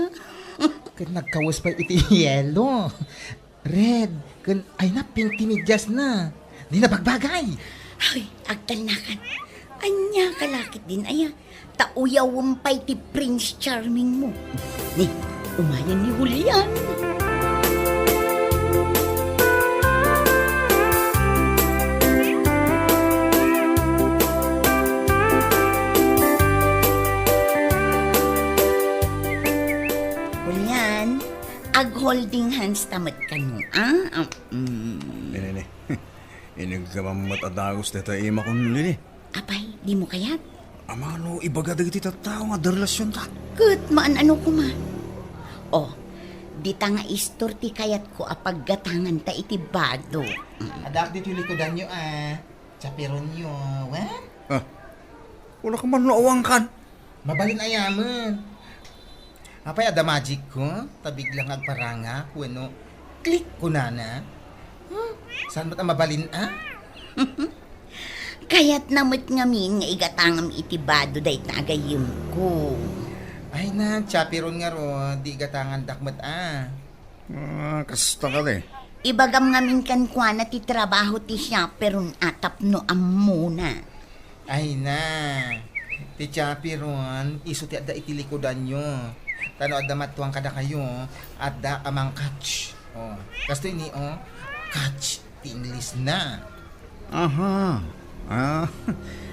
Ket nagkawes pay iti yelo. Red, ken ay na, pink ti medyasna. Di nabagbagay. Ay, agtalnakan. Ania ka lakit din aya? Ta uyawem pay ti Prince Charming mo. Ni, umayen ni Julian. Julian, ag-holding hands ta met kano, ah? Ah, mm. Ni, ni, ni. Iniggaman met a dagus dayta imakon, Lili. Apay, dimo kayat? Amano ibaga dagiti tattao nga adda relasionta? Ket maan-ano koma. Oh, dita nga istor ti kayatko a paggatanganta iti bado. Mm. Addaak ditoy likudanyo, ah. Chaperonyo, wen? Ah, wala ka man no awankan. Mabalin a yamen. Apay, adda magic ko? Ta biglang agparangak, wenno click kunana? Hmm? Saan met a mabalin a? Kayatna met ngamin nga igatangam iti bado dayta a gayyemko. Ay na, chaperon ngarud, di igatangandak met a. Ah, kasta kadi. Ibagam ngamin kenkuana ti trabaho ti chaperon a tapno ammona. Ay na, ti chaperon, isu ti adda iti likudanyo. Ta no adda mattuang kadakayo, adda a mang-catch. Oh, kastoy ni, oh, catch ti English na. Aha. Ah,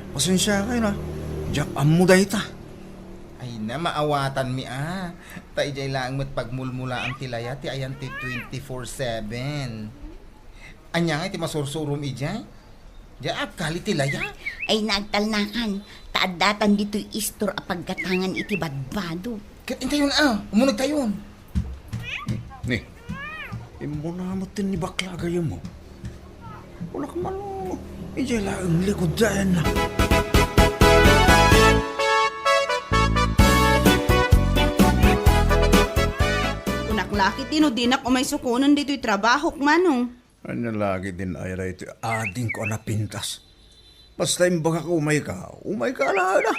pasensiakayo na. Diak ammo dayta. Ay na, maawatanmi a. Ta idiay laeng met pagmulmulaam ti laya ti ayan ti twenty-four seven. Ania nga iti masursurom idiay? Diay agkali ti laya? Ay, nagtalnakan. Ta addatan ditoy istor a paggatangan iti badbado. Ket intayon a, umunegtayon. Ni, immuna met ti ni bakla a gayyemmo. Kunak man, o, idiay laeng likod dayanna. Kunak la ketdi no dinak umay sukonen ditoy trabahok, Manong. Ania la ketdin aya daytoy adingko a napintas? Basta imbagak umayka, umayka alaen a.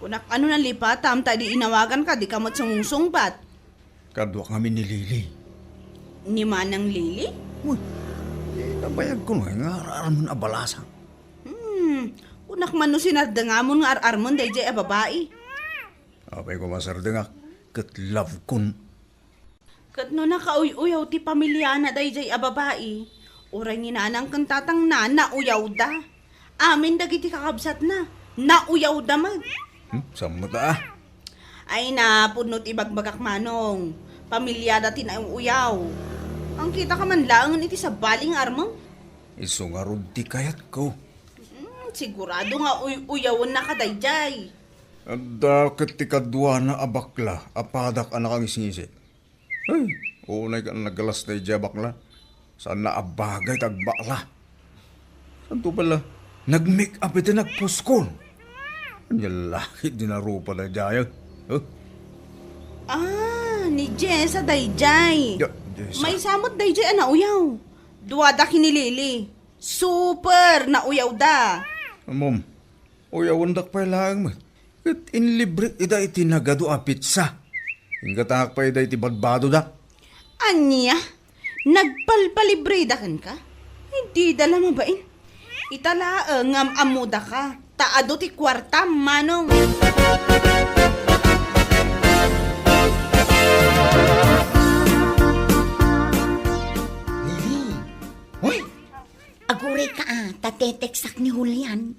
Kunak, ano nalipatam ta idi inawaganka, dika met sumungsungbat? Kaduak ngamin ni Lily. Ni Manang Lily? Uy, eh, nabayagko nga, nga ar-armen a balasang. Hmm, kunak man no sinardengamon nga ar-armen daydiay a babai. Apay koma sardengak, ket love kon. Ket no nakauy-uyaw ti pamiliana daydiay a babai, uray ni nanang ken tatangna, nauyawda. Amin dagiti kakabsatna, nauyawda met. Hmm, sammo ta, a? Ay, napudno ti ibagbagak, Manong. Pamiliada ti nauuyaw. Angkitaka man laengen iti sabali nga armeng. Isu ngarud ti kayatko. Hmm, sigurado nga uy-uyawennaka daydiay. Adda ket ti kaduana a bakla a padak a nakangisngisi. Ay, unay ka nagalas daydiay a bakla. Saanna a bagay ti agbakla. Santo pala, nag-make up iti nagpuskol. Ania la ketdi narupa daydiay, eh? Huh? Ah, ni Jessa daydiay. Ya, Jessa. Maysa met daydiay a nauyaw. Duada ken ni Lily. Super nauyawda. Mom, uyawendak pay laeng met. Ket inlibrek ida iti nagadu a pitsa. Inggatangak pay ida iti badbadoda. Ania? Nagpalpalibreda kenka? Ay, dida la mabain. Ita laeng nga am-ammodaka, ta adu ti kuartam, Manong. Lily! Hoy! Agurayka, a, ta tetekstak ni Julian.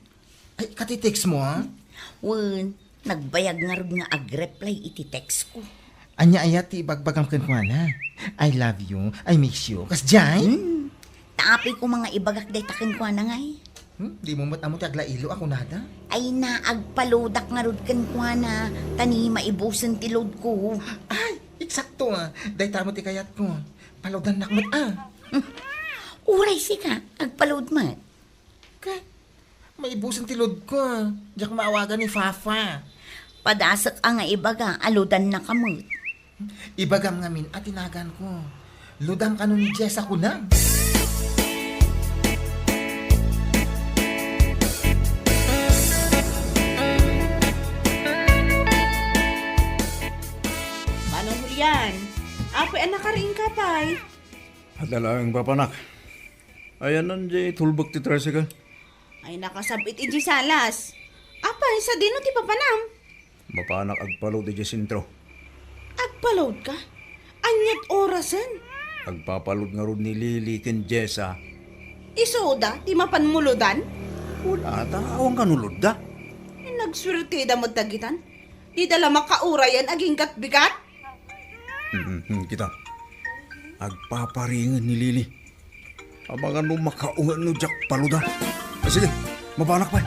Ay, katitext mo, a? Wen, nagbayag ngarud nga agreply iti text ko. Ania aya ti ibagbagam kenkuana? "I love you, I miss you." Kasdiay? Hmm. Ta apay koma nga ibagak dayta kenkuana ngay? Hmm, dimo met ammo ti aglailo a kunada? Ay, naagpaloadak ngarud kenkuana, ta ni maibusen ti load ko. Ay, eksakto, a. Dayta met ti kayatko. Paloadannak met, a. Hmm. Uray sika, agpaload met. Ket, maibusen ti load ko, a. Diak maawagan ni Fafa. Padasek a nga ibaga a loadannaka met. Ibagam ngamin a ti naganko. Loadam kano ni Jess a kunam. Manong Julian, apay a nakariingka pay? Adda laeng papanak. Ayanna diay tulbek ti tricycle. Ay, nakasab-it idiay salas. Apay, sadino ti papanam? Mapanak agpaload idiay sentro. Agpaloadka? Aniat orasen? Agpapaload ngarud ni Lily ken Jessa. Isuda ti mapan mo loadan? Wen, a, ta awan kano loadda. Ay, nagsuerteda met dagitan. Dida la makaurayan agingga't bigat. Hmm, hmm, hmm, kita. Agpaparingen ni Lily. Amangan no makaunget no diak paloadan. Ah, sige, mapanak pay.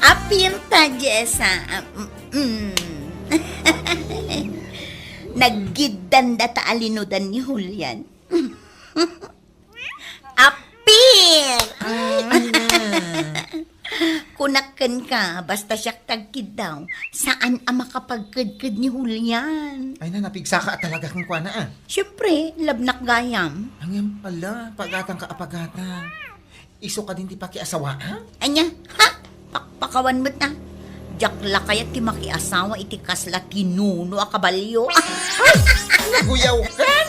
Apirta, Jessa. Ah, mm, mm. Naggiddandata a linodan ni Julian. Apir! Ay, ana. Kunak kenka, basta siak ti agkiddaw, saan a makapagkedked ni Julian. Ay na, napigsaka a talaga kenkuana, a. Siempre, labnak gayam. Ngem ala, pagatangka a pagata. Isu kadin ti pakiasawaam? Ania? Ha? Pakpakawan met, a. Diak la kayat ti makiasawa iti kasla tinuno a kabalio. Ay! Naguyawkan!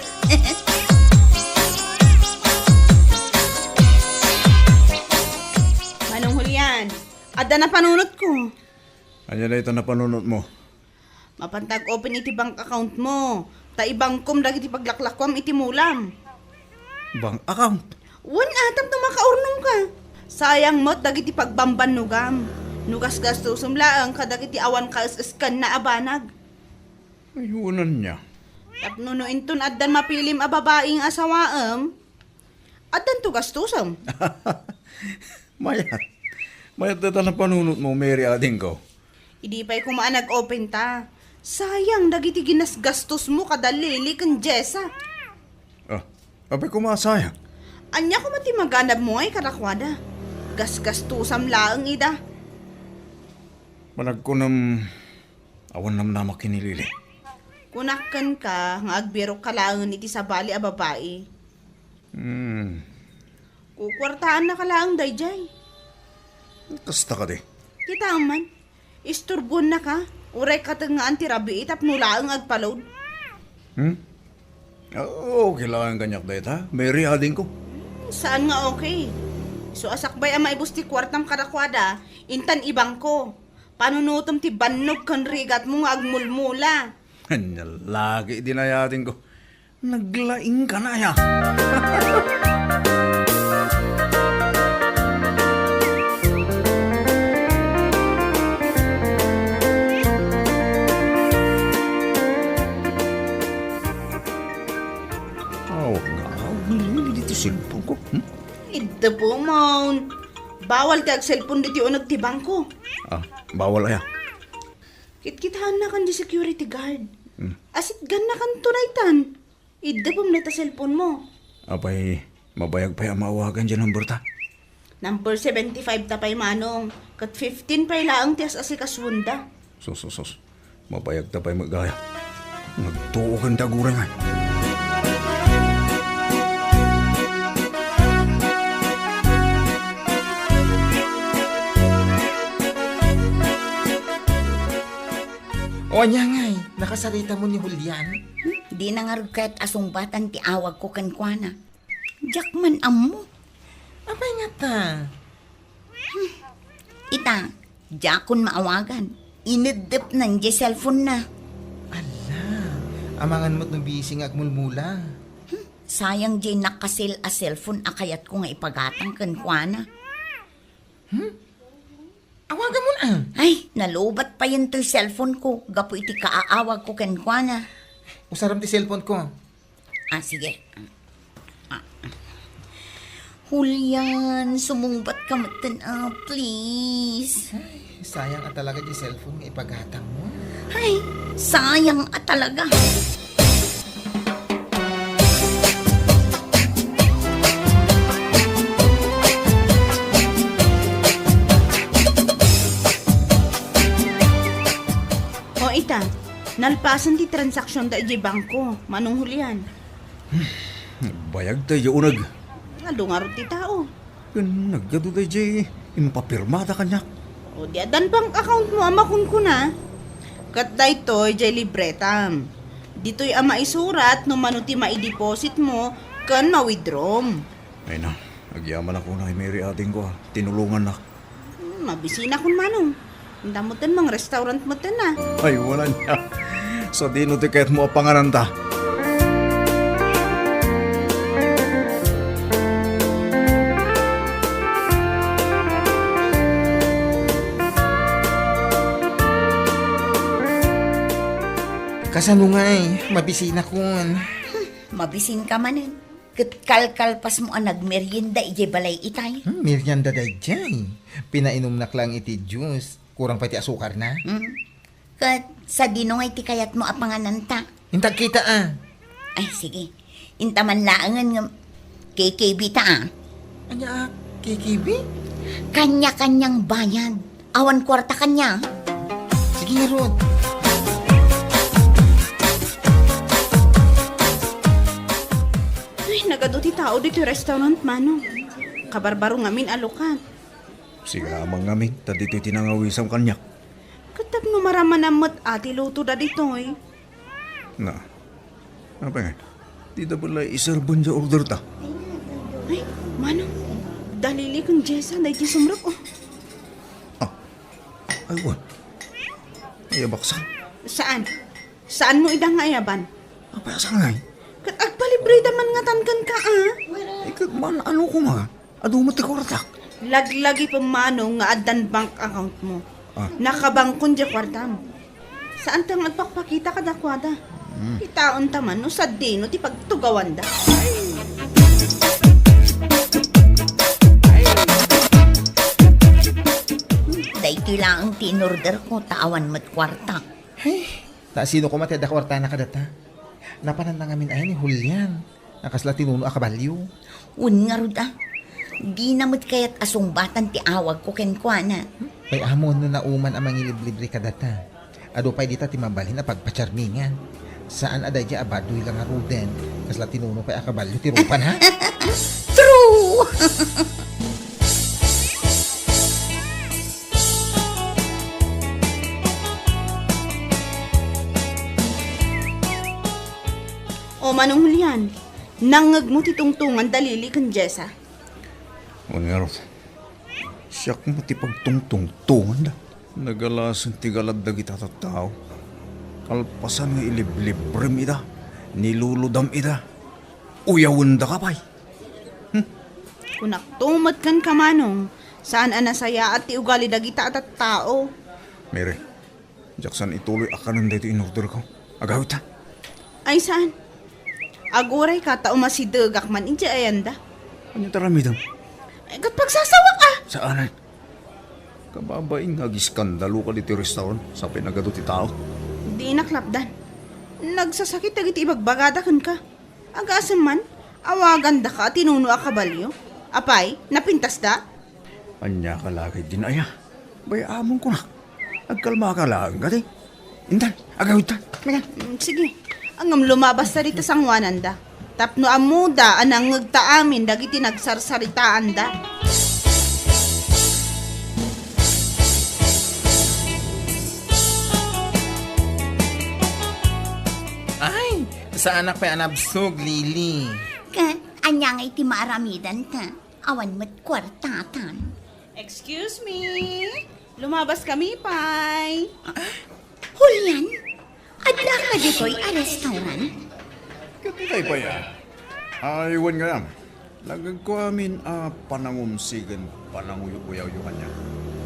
Manong Julian, adda napanunotko. Ania dayta napanunotmo? Mapanta ag-open iti bank account mo, ta ibangkom dagiti paglaklakuam iti mulam. Bank account? Wen, a, tapno makaurnongka. Sayang met dagiti pagbambannogam. No gasgastusem laeng kadagiti awan kaes-eskanna a banag. Ay, wen ania. Tapno no inton addan mapilim a babai nga asawaem, addanto gastusem. Mayat. Mayat dayta napanunotmo, Mary, adingko. Idi pay koma a nag-open ta. Sayang dagiti ginasgastos mo kada Lily ken Jessa. Ah, apay koma a sayang? Ania koma ti maganab mo ay kadakuada? Gasgastusam laeng ida. Managkunam, awan namnamak ken ni Lily. Kunak kenka nga agbirok ka laengen iti sabali a babai. Hmm. Kukuartaannaka laeng daydiay. Kasta kadi. Kitaem man, isturbuennaka, uray katengngaan ti rabii tapno laeng agpa-load. Hmm? Ah, okay laeng kaniak dayta, Mary, adingko. Hmm, saan nga okay? Isu a sakbay a maibus ti kuartam kadakuada, intan ibangko. Panunotem ti bannog ken rigatmo nga agmulmula. Ania la ketdi adingko. Naglaingka aya. Aw, nga, aw, nilili ditoy cellphone ko. Hmm? Idda po, Mon. Bawal ti ag-cellphone ditoy uneg ti bangko. Ah, bawal aya? Kitkitaennakan ti security guard. Hmm. Asitgannakan to daytan. Idda pay met a cellphone mo. Apay, mabayag pay a maawagan diay number ta? Number seventy-five ta pay, Manong. Ket fifteen pay laeng ti as-asikasuenda. Sus, sus, sus. Mabayag ta pay met gayam. Nagtuokan ti aguray ngay. O, ania ngay, nakasaritam ni Julian? Hmm, dina ngarud kayat a sungbatan ti awagko kenkuana. Diak man ammo. Apay ngata? Hmm, ita, diakon maawagan. Ineddepnan diay cellphone na. Ala, amangan met no busy nga agmulmula. Hmm, sayang diay nakasil a cellphone a kayatko nga ipagatang kenkuana. Hmm? Awagamon a. Ay, nalubat payen toy cellphone ko gapu iti kaaawagko kenkuana. Usaram ti cellphone ko. Ah, sige. Ah. Julian, sumungbat ka metten, ah, please. Ay, sayang a talaga ti cellphone nga ipagatang mo. Ay, sayang a talaga. O ita, nalpasen ti transaksionda idiay bangko, Manong Julian. Nagbayag ta idiay uneg. Adu ngarud ti tao. Ken nagadu daydiay impapirmada kaniak. O, di addan bank account mo a makunkuna. Ket daytoy diay libretam. Ditoy a maisurat no mano ti maideposit mo ken ma-withdraw mo. Ay na, agyamanak unay, Mary, adingko, a tinulongannak. Hmm, mabisinakon, Manong. Inta metten mangrestoran metten a. Ay, wala nia. Sadino ti kayatmo a pangananta? Kasano ngay? Mabisinakon. Mabisinka manen. Ket kalkalpasmo a nagmerienda idiay balay itay? Hmm, merienda daydiay. Pinainumnak laeng iti juice. Kurang pay ti asukarna. Hmm. Ket sadino ngay ti kayatmo a pangananta? Inta agkita a. Ay, sige. Inta man laengen ngem K K B ta a. Ania a K K B? Kanya-kanyang bayad. Awan kuarta kaniak. Sige ngarud. Ay, nagadu ti tao ditoy restaurant, Manong. Kabarbaro ngamin a lukat. Sige lamang ngamin, ta ditoy ti nangawisam kaniak. Ket tapno maramanam met a ti lutoda ditoy. Na, apay ngay? Dida bala iserben diay order ta? Ay, Manong, da Lily ken Jessa, daydi sumrek, o. Ah, ay, wen. Ay, abaksan. Saan? Saanmo ida nga ayaban? Apay a sangay? Ket agpalibreda man ngatan kenka, a? Ay, ket man, ano koma? Adu met ti kuartak. Laglagi pay, Manong, nga addan bank account mo. Ah. Nakabangkon diay kuartam. Saanta nga agpakpakita kadakuada. Hmm. Kitaenta man no sadino ti pagtugawanda. Daydi Ilang ti inorder ko, ta awan met kuarta. Ay, ta sino koma ti adda kuartana kadata? Napananna ngamin aya ni Julian, a kasla tinuno a kabalio. Wen ngarud a, dina met kayat a sungbatan ti awagko kenkuana. Ay, ammom no nauman a mangiliblibre kadata. Adu pay dita ti mabalin a pagpacharmingan. Saan a daydiay a baduy la ngaruden. Kasla tinuno pay a kabalio ti rupana. True! O, Manong Julian, nangngegmo ti tungtunganda Lily ken Jessa? Wen ngarud, siak met ti pagtungtungtonganda. Nagalasen ti galad dagita a tattao. Kalpasan nga iliblibrem ida, nilulodam ida, uyawendaka pay. Kunakto met kenka, Manong, saan a nasayaat ti ugali dagita a tattao. Mary, diak saan ituloy a kanen daytoy inorderko. Agawidtan. Ay, saan? Agurayka ta umasidegak man idiay ayanda. Ania ti aramidem? Ay, ket pagsasawak a! Saanen? Kababain nga agiskandaloka ditoy restaurant, sa pinagado ti tao. Dinak lapdan. Nagsasakit dagiti ibagbagada kenka. Agasem man, awagandaka a tinuno a kabalio. Apay, napintasda? Ania ka la ketdin aya? Bay-amon kunak. Agkalmaka laeng kadi. Intan, agawidtan. Mika. Mm, sige. Ngem lumabasta dita sangoananda. Tapno ammoda a nangngegta amin dagiti nagsarsaritaanda. Ay, saanak pay a nabsog, Lily. Ket ania ngay ti maaramidanta? Awan met kuartatan. Excuse me? Lumabas kami, pay. Julian, adda ka ditoy a restaurant? Ket itay pay a. Ay, wen gayam. Lagagko amin a panangumsigen, pananguyo-uyawyo kaniak.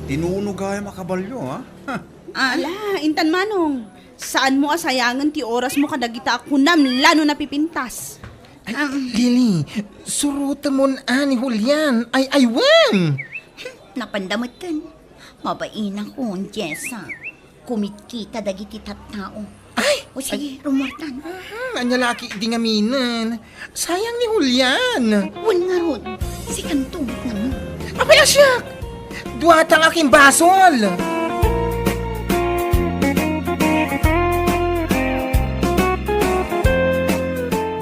Tinuno gayam a kabalio, ha? Ha. Ah. Ala, intan manong. Saanmo a sayangen ti orasmo kadagita a kunam la no napipintas. Ay, Lily, surotemon a ni Julian. Ay, ay, wen! Napanda metten. Mabainakon, Jessa. Kumitkita dagiti tattao. Ay! O sige, ay, rumuartan. Aha, ania la ketdi ngaminen. Sayang ni Julian. Wen ngarud, sikanto met ngarud. Apay a siak! Duata nga kimbasol!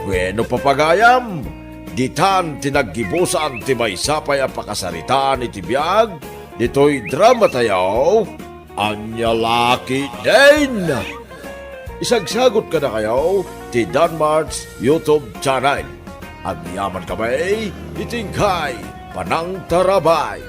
Bueno, papagayam, ditan ti naggibusan ti maysa pay a pakasaritaan iti biag ditoy drama tayo. Ania la ketdin? Isagsagut kadakayo ti Danmart's YouTube channel. Agyamankami iti inkay panangtarabay.